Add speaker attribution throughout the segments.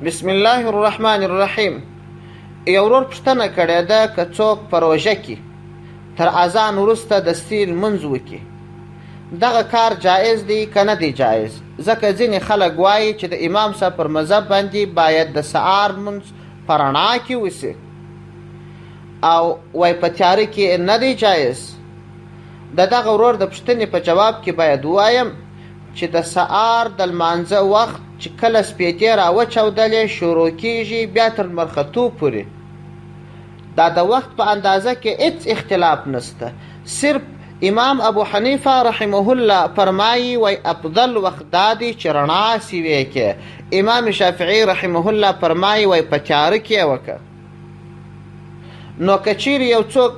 Speaker 1: بسم الله الرحمن الرحیم. یو ورور پوښتنه کړې ده، که څوک په روژه کې تر اذان وروسته دستي لمونځ وکړي، دغه کار جایز دی که نه دی جایز؟ ځکه ځینې خلک وایي چې د امام صاحب پر مذهب باندې باید د سهار لمونځ په رڼا کې وشي او وایي په تیاره کې نه دی جایز. د دغه ورور د پوښتنې په جواب کې باید ووایم چې د سهار د لمانځه وخت چې کله سپېدې راوچاودلې شروع کېږي بیا تر لمر ختو پورې، دا د وخت په اندازه کې هیڅ اختلاف نشته. صرف امام ابو حنیفه رحمه الله فرمایي وای افضل وخت دا دی چې رڼا سوې کې. امام شافعي رحمه الله فرمایي وای په تیاره کې وکړه. نو که چیرې یو څوک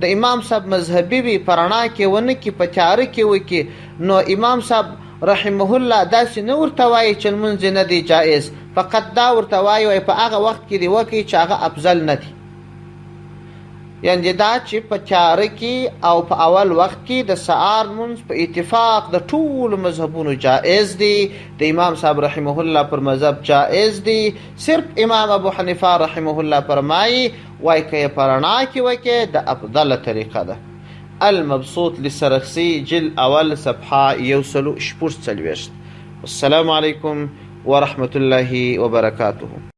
Speaker 1: د امام صاحب مذهبي وي، په رڼا کې ونه کړي، په تیاره کې وکړي، نو امام صاحب رحمه الله داسې نه ورته وایي چې لمونځ یې نه دی جایز، فقط دا ورته وایي وایي په هغه وخت کې دې وکړي چې هغه افضل نه دی. یعنې دا چې په تیاره کې او په اول وخت کې د سهار لمونځ په اتفاق د ټولو مذهبونو جایز دی، د امام صاحب رحمه الله پر مذهب جایز دی. صرف امام ابو حنیفه رحمه الله فرمایي وایي که یې په رڼا کې وکړې د افضله طریقه ده. المبسوط للسرخسي جلد اول صفحه 146. والسلام علیکم ورحمة الله وبرکاته.